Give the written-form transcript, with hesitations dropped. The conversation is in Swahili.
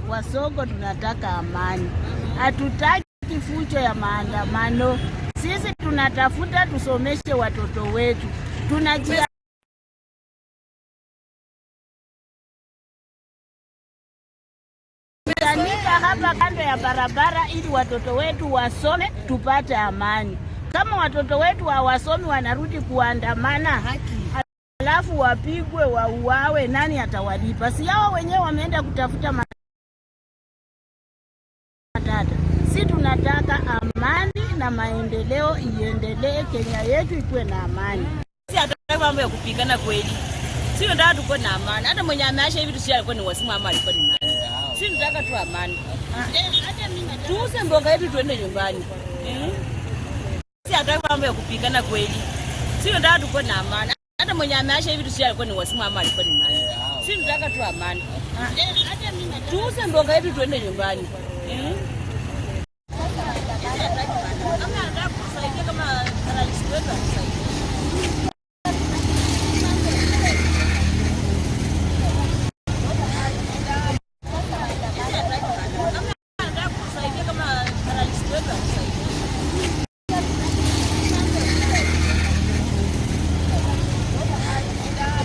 Wa soko tunataka amani, hatutaki fujo ya maandamano. Sisi tunatafuta tusomeshe watoto wetu, tunajianika hapa kando ya barabara ili watoto wetu wasome, tupate amani. Kama watoto wetu hawasomi, wanarudi kuandamana, alafu wapigwe, wauawe, nani atawalipa? Si hao wenyewe wameenda kutafuta matata. Si tunataka amani na maendeleo iendelee, Kenya yetu ikuwe na amani. Si hatutaki mambo ya kupigana kweli. Si tunataka tukuwe na amani. Hata mwenye ameasha hivi tusi alikuwa ni wasimu ama alikuwa ni nani. Si tunataka tu amani. Tuuze mboga yetu tuende nyumbani. Eh? Si hatutaki mambo ya kupigana kweli. Si tunataka tukuwe na amani. Hata mwenye ameasha hivi tusi alikuwa ni wasimu ama alikuwa ni nani. Si tunataka tu amani. Tuuze mboga yetu tuende nyumbani. Eh?